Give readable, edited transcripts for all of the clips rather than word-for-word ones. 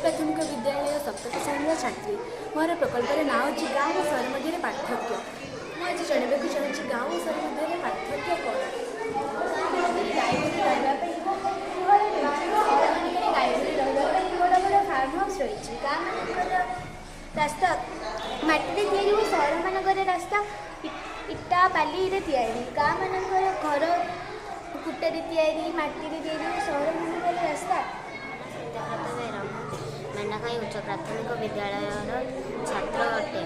ପ୍ରାଥମିକ ବିଦ୍ୟାଳୟ ସପ୍ତମ ଶ୍ରେଣୀର ଛାତ୍ରୀ। ମୋର ପ୍ରକଳ୍ପର ନାଁ ହେଉଛି ଗାଁ ଓ ସହର ମଧ୍ୟରେ ପାର୍ଥକ୍ୟ। ମୁଁ ଆଜି ଜଣାଇବାକୁ ଚାହୁଁଛି ଗାଁ ଓ ସହର ମଧ୍ୟରେ ପାର୍ଥକ୍ୟ କ'ଣ। ଗାଁମାନଙ୍କରେ ଗାଈ ଗୋରୁ ରହିବା ପାଇଁ ଗୁହାଳ ରହିଛି। ସହରମାନଙ୍କରେ ଗାଈ ଗୋରୁ ରହିବା ପାଇଁ ବଡ଼ ବଡ଼ ଫାର୍ମ ହାଉସ୍ ରହିଛି। ଗାଁମାନଙ୍କର ରାସ୍ତା ମାଟିରେ ତିଆରି ଓ ସହରମାନଙ୍କରେ ରାସ୍ତା ଇଟା ବାଲିରେ ତିଆରି। ଗାଁମାନଙ୍କର ଘର କୁଟାରେ ତିଆରି, ମାଟିରେ ତିଆରି ଓ ସହରମାନଙ୍କରେ ରାସ୍ତା। ସତ୍ୟବ୍ରତ ବେହେରା। ମୁଁ ମେଣ୍ଢାଖାଇ ଉଚ୍ଚ ପ୍ରାଥମିକ ବିଦ୍ୟାଳୟର ଛାତ୍ର ଅଟେ।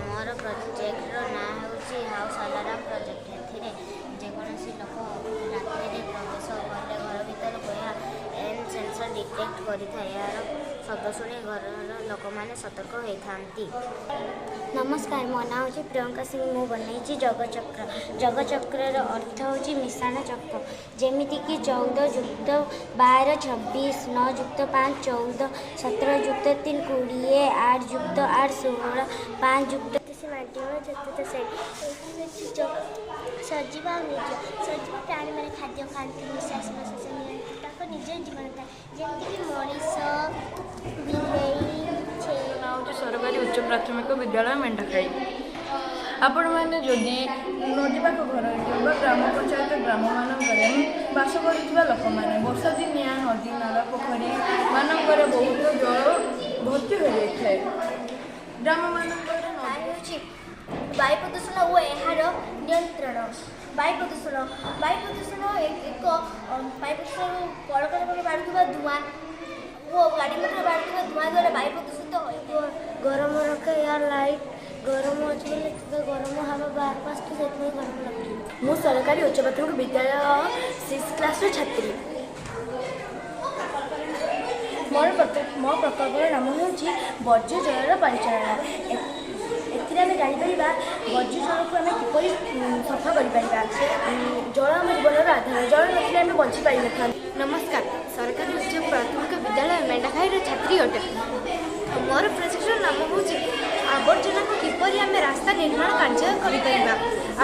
ମୋର ପ୍ରୋଜେକ୍ଟର ନାଁ ହେଉଛି ହାଉସ୍ ଆଲାରାମ ପ୍ରୋଜେକ୍ଟ। ଏଥିରେ ଯେକୌଣସି ଲୋକ ରାତ୍ରିରେ ପ୍ରବେଶ କଲେ ଘର ଭିତରକୁ ଏହା ଏନ୍ ସେନ୍ସର ଡିଟେକ୍ଟ କରିଥାଏ। ଏହାର ଶବ୍ଦ ଶୁଣି ଘରର ଲୋକମାନେ ସତର୍କ ହୋଇଥାନ୍ତି। ନମସ୍କାର, ମୋ ନାଁ ହେଉଛି ପ୍ରିୟଙ୍କା ସିଂ। ମୁଁ ବନେଇଛି ଜଗଚକ୍ର। ଜଗଚକ୍ରର ଅର୍ଥ ହେଉଛି ମିଶାଣ ଚକ। ଯେମିତିକି 14 ଯୁକ୍ତ 12 26, 9 ଯୁକ୍ତ 5 14, 17 ଯୁକ୍ତ 3 20, 8 ଯୁକ୍ତ 8 16, 5 ଯୁକ୍ତ ସେ ମାଧ୍ୟମ ଚତୁର୍ଥ ଶ୍ରେଣୀ। ଏଠି ସଜୀବ ଆଉ ନିର୍ଜୀବ। ସଜୀବ ପ୍ରାଣୀମାନେ ଖାଦ୍ୟ ଖାଆନ୍ତି, ନିଶ୍ୱାସ ପ୍ରଶ୍ୱାସ ନିଅନ୍ତି, ତାଙ୍କ ନିଜର ଜୀବନ ଥାଏ, ଯେମିତିକି ମଣିଷ, ବିଲେଇ, ଛେଳି। ନାଁ ହେଉଛି ସରକାରୀ ଉଚ୍ଚ ପ୍ରାଥମିକ ବିଦ୍ୟାଳୟ ମେଣ୍ଢାଖାଇ। ଆପଣମାନେ ଯଦି ନଦୀ ପାଖ ଘର ହେଇଥିବ ବା ଗ୍ରାମ ପଞ୍ଚାୟତ ଗ୍ରାମମାନଙ୍କରେ ବାସ କରୁଥିବା ଲୋକମାନେ, ବର୍ଷା ଦିନିଆ ନଦୀ, ନାଳ, ପୋଖରୀ ମାନଙ୍କରେ ବହୁତ ଜଳ ଭର୍ତ୍ତି ହୋଇଯାଇଥାଏ। ଗ୍ରାମମାନଙ୍କରେ ହେଉଛି ବାୟୁ ପ୍ରଦୂଷଣ ଓ ଏହାର ନିୟନ୍ତ୍ରଣ। ବାୟୁ ପ୍ରଦୂଷଣ, ବାୟୁ ପ୍ରଦୂଷଣ ଏକ ବାୟୁ ପ୍ରଦୂଷଣ କଳକାରଖାନାରୁ ବାହାରୁଥିବା ଧୂଆଁ ଓ ଗାଡ଼ି ମଟର ବାହାରୁଥିବା ଧୂଆଁ ଦ୍ୱାରା ବାୟୁ ପ୍ରଦୂଷିତ ହୋଇଥାଏ। ଗରମ ରଖେ। ୟା ଲାଇଟ୍ ଗରମ ଅଛି ବୋଲି ଟିକେ ଗରମ ହାୱା ବାହାରକୁ ଆସୁଛି, ସେଥିପାଇଁ ଗରମ ଲାଗୁଛି। ମୁଁ ସରକାରୀ ଉଚ୍ଚ ପ୍ରାଥମିକ ବିଦ୍ୟାଳୟ 6 କ୍ଲାସ୍ର ଛାତ୍ରୀ। ମୋର ମୋ ପ୍ରକଳ୍ପର ନାମ ହେଉଛି ବର୍ଜ୍ୟ ଜଳର ପରିଚାଳନା। ଏଥିରେ ଆମେ ଜାଣିପାରିବା ବର୍ଜ୍ୟ ଜଳକୁ ଆମେ କିପରି ସଫା କରିପାରିବା। ଜଳ ଆମ ଜୀବନର ଆଧାର। ଜଳ ନଥିଲେ ଆମେ ବଞ୍ଚି ପାରିନଥାନ୍ତୁ। ନମସ୍କାର, ସରକାରୀ ଉଚ୍ଚ ପ୍ରାଥମିକ ବିଦ୍ୟାଳୟ ମେଣ୍ଢାଖାଇର ଛାତ୍ରୀ ଅଟେ। ମୋର ପ୍ରୋଜେକ୍ଟର ନାମ ହେଉଛି ଆବର୍ଜନାକୁ କିପରି ଆମେ ରାସ୍ତା ନିର୍ମାଣ କାର୍ଯ୍ୟ କରିପାରିବା।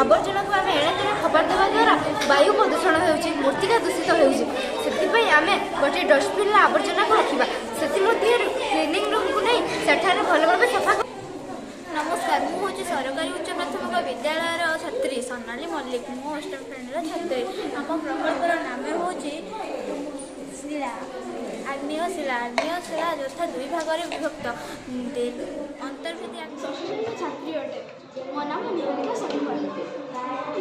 ଆବର୍ଜନାକୁ ଆମେ ଏଣେ ତେଣେ ଫୋପାଡ଼ି ଦେବା ଦ୍ୱାରା ବାୟୁ ପ୍ରଦୂଷଣ ହେଉଛି, ମୃତ୍ତିକା ଦୂଷିତ ହେଉଛି। ସେଥିପାଇଁ ଆମେ ଗୋଟିଏ ଡଷ୍ଟବିନ୍ରେ ଆବର୍ଜନାକୁ ରଖିବା, ସେଥିମଧ୍ୟରୁ କ୍ଲିନିଂ ରୁମ୍କୁ ନେଇ ସେଠାରେ ଭଲ ଭାବେ ସଫା। ନମସ୍କାର, ମୁଁ ହେଉଛି ସରକାରୀ ଉଚ୍ଚ ପ୍ରାଥମିକ ବିଦ୍ୟାଳୟର ଛାତ୍ରୀ ସୋନାଲି ମଲ୍ଲିକ। ମୁଁ ଅଷ୍ଟମ ଶ୍ରେଣୀର ଛାତ୍ରୀ। ଆମ ପ୍ରକଳ୍ପର ନାମ ହେଉଛି ଶିଳା, ଆଗ୍ନେୟ ଶିଳା। ଆଗ୍ନେୟ ଶିଳା ଯଥା ଦୁଇ ଭାଗରେ ବିଭକ୍ତ, ଅନ୍ତର୍ଭେଦୀ। ଷଷ୍ଠ ଶ୍ରେଣୀର ଛାତ୍ରୀ ଅଟେ। ମୋ ନାମ ନିହାରିକା ଶଙ୍କର।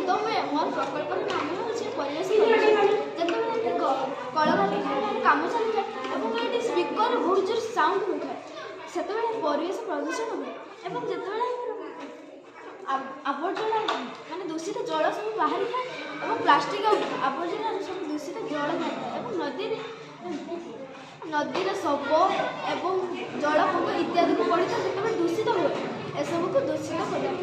ତ ମୋର ପ୍ରକଳ୍ପର ନାମ ହେଉଛି ପରିବେଶ ପ୍ରଦୂଷଣ। ଯେତେବେଳେ ଆମେ କଳକାରଖାନାରେ କାମ ଚାଲିଥାଏ ଏବଂ ଏଠି ସ୍ପିକର ବହୁତ ଜୋର ସାଉଣ୍ଡ ହୋଇଥାଏ, ସେତେବେଳେ ପରିବେଶ ପ୍ରଦୂଷଣ ହୁଏ। ଏବଂ ଯେତେବେଳେ ଆମର ଆବର୍ଜନା ମାନେ ଦୂଷିତ ଜଳ ସବୁ ବାହାରିଥାଏ ଏବଂ ପ୍ଲାଷ୍ଟିକ୍ ଆବର୍ଜନାରୁ ସବୁ ଦୂଷିତ ଜଳ ବାହାରିଥାଏ ଏବଂ ନଦୀରେ ଶବ ଏବଂ ଜଳପୋକ ଇତ୍ୟାଦିକୁ ପଡ଼ିଥାଏ, ସେତେବେଳେ ଦୂଷିତ ହୁଏ। ଏସବୁକୁ ଦୂଷିତ ପଦାର୍ଥ।